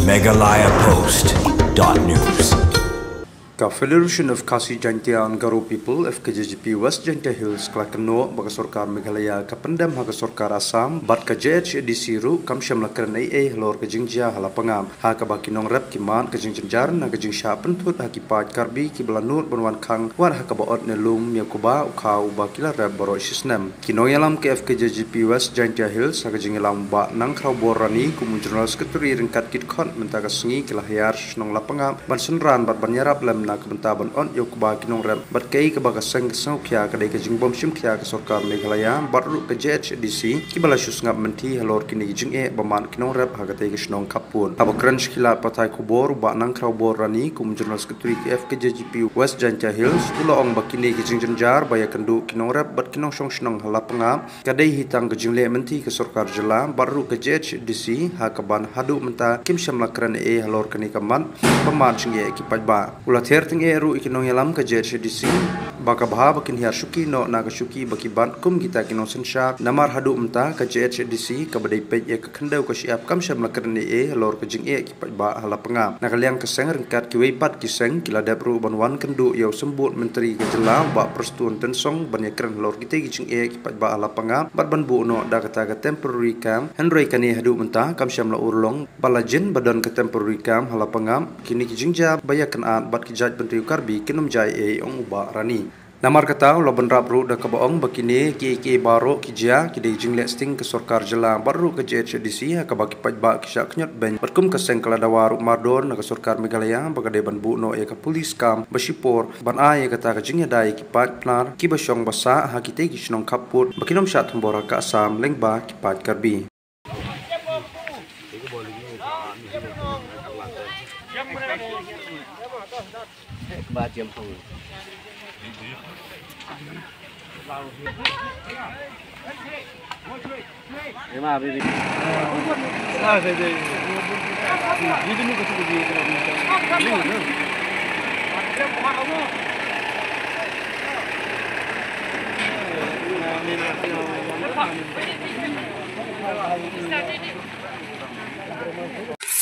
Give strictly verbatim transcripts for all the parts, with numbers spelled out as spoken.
Meghalaya Post dot news. Ka Federation of Khasi Jaintia and Garo People, F K J G P, West Jaintia Hills ka la kynnoh ba ka sorkar Meghalaya ka pyndem ha ka sorkar Assam bad ka J H A D C ruh kam shym la kren ei ei halor ka jingjia ha Lapangap, ha kaba ki nongrep ki mad ka jingjynjar na ka jingshah pynthut ha ki paid Karbi kiba la nud ban wan khang wat ha kaba ot ne lum ïa u kba u khaw uba ki la rep baroh shi snem. Ki nongïalam ka F K J G P West Jaintia Hills ha ka jingïalam u Bah Nangkhrawbor Rani kum u General Secretary ryngkat ki dkhot mynta ka sngi ki la hiar sha shnong Lapangap ban synran bad ban ïarap lem na ka bynta ban ot ïa u kba ki nongrep bad kaei kaba ka seng ka sngewkhia ka dei ka jingbym shimkhia ka sorkar Meghalaya bad ruh ka J H A D C kiba la shu sngap mynthi halor kine ki jingeh ba mad ki nongrep ha katei ka shnong khappud. Haba kren sha ki lad pathai khubor u Bah Nangkhrawbor Rani kum u General Secretary ka F K J G P West Jaintia Hills u la ong ba kine ki jingjynjar ba ïakynduh ki nongrep bad ki nongshong shnong ha Lapangap ka dei hi tang ka jingleh mynthi ka sorkar jylla bad ruh ka J H A D C ha kaban haduh mynta kim shym la kren ei ei halor kane ka mat ba mad jingeh ki paidbah. U la ther tyngeh ruh ïa ki nongïalam ka J H A D C ba ka bha ba kin hiar shuki noh na ka shuki ba ki bat kum kita ki nongsynshar namar haduh mynta ka J H A D C kaba dei peit ïa ka khyndew ka shyiap kam shym la kren ei ei halor ka jingeh ki paidbah ha Lapangap. Na ka liang ka seng ryngkat kiwei pat ki seng ki la dep ruh ban wan kynduh ïa u Symbud Myntri ka jylla u Bah Prestone Tynsong ban ïakren halor kitei ki jingeh ki paidbah ha Lapangap bad ban buh noh da kata ka temporary camp. Hynrei kane haduh mynta kam shym la urlong ba la jin ba don ka temporary camp ha Lapangap. Kine ki jingjia ba ïakynad bad ki jaitbynriew Karbi kin ym jia ei ei, ong u Bah Rani. Namar kata u la bynrap ruh da kaba ong ba kine kiei kiei baroh ki jia ki dei jingleh sting ka sorkar jylla bad ruh ka J H A D C ha kaba ki paidbah ki shah khñiot beiñ bad kum ka seng ka la dawa ruh mardor na ka sorkar Meghalaya ba ka dei ban buh noh ïa ka police camp ba shipor ban ai ïa kata ka jingïada ïa ki paid Pnar kiba shong ba sah ha kitei ki shnong khappud ba kin ym shah thombor ha ka Assam lyngba ki paid Karbi.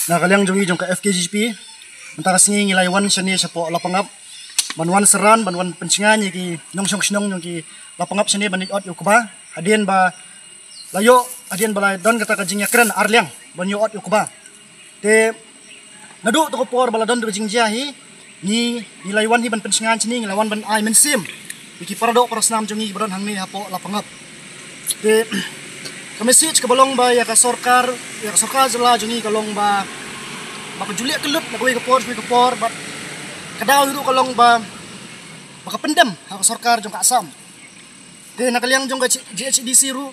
Na ka liang jong ngi jong ka F K G P, mynta ka sngi ngi la wan shane shapoh Lapangap ban wan synran, ban wan pynshngaiñ ïa ki nongshong shnong jong ki Lapangap shane ban ïoh ot ïa u kba. Hadien ba la ïoh, hadien ba la don kata ka jingïakren ar liang ban ïoh ot ïa u kba. Te naduh tu ka por ba la don tu ka jingjia hi, ngi, ngi la wan hi ban pynshngaiñ shane, ngi la wan ban ai mynsiem ïa ki paradoh parasnam jong ngi ba don hangne hapoh Lapangap. Te ka message kaba long ba ïa ka sorkar, ïa ka sorkar jylla jong ngi ka long ba, ba ka ju leh kyllut na kawei ka por sha kawei ka por, bad ka daw hi ruh ka long ba, ba ka pyndem ha ka sorkar jong ka Assam. Te na ka liang jong ka J H A D C ruh,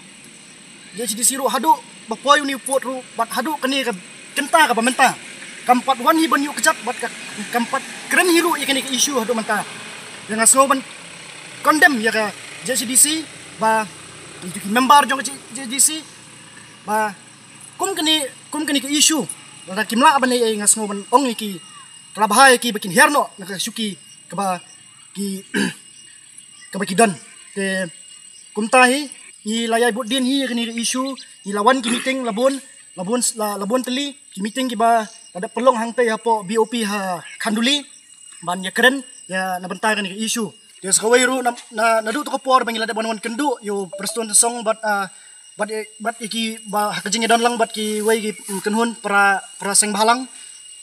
J H A D C ruh haduh ba poi une u pud ruh bad haduh kane ka kynta kaba mynta kam pat wan hi ban ïuh kjat bad ka, kam pat kren hi ruh ïa kane ka issue haduh mynta. Ïa nga sngew ban condemn ïa ka J H A D C ba ïa ki member jong ka J H A D C ba kum kane, kum kane ka issue lada kim lah ban ei ei, nga sngew ban ong ïa ki, ka la bha ïa ki ba kin hiar noh na ka shuki kaba ki kaba ki don. Te kumta hi ngi la ïai bud dien hi ïa kane ka issue, ngi la wan ki meeting la bun, la bun, la, la bun tylli ki meeting kiba la dep pynlong hangtei hapoh B O P ha Khanduli ban ïakren ïa na bynta kane ka issue. Te sa kawei ruh na, na, naduh tu ka por ba ngi la dep wan wan kynduh ïa u Prestone Tynsong bad, ah, bad, bad ïa ki ba ha ka jingïadon lang bad kiwei ki, mm, kynhun para, para seng bhalang.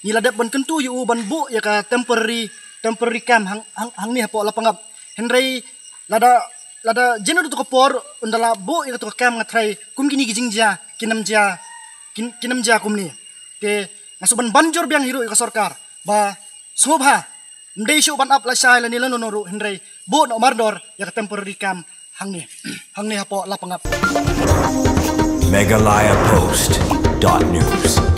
Ngi la dep ban kyntu ïa u ban buh ïa ka temporary, temporary camp hang, hang, hangne hapoh Lapangap. Hynrei lada, lada jin naduh tu ka por ynda la buh ïa katu ka camp, nga tharai kum kine ki jingjia kin ym jia, kin, kin ym jia kumne. Te nga shu ban ban jur biang hi ruh ïa ka sorkar ba sngewbha ym dei shuh ban ap lashai lane lano lano ruh, hynrei buh noh mardor ïa ka temporary camp hangne, hangne hapoh Lapangap. Meghalaya Post dot news.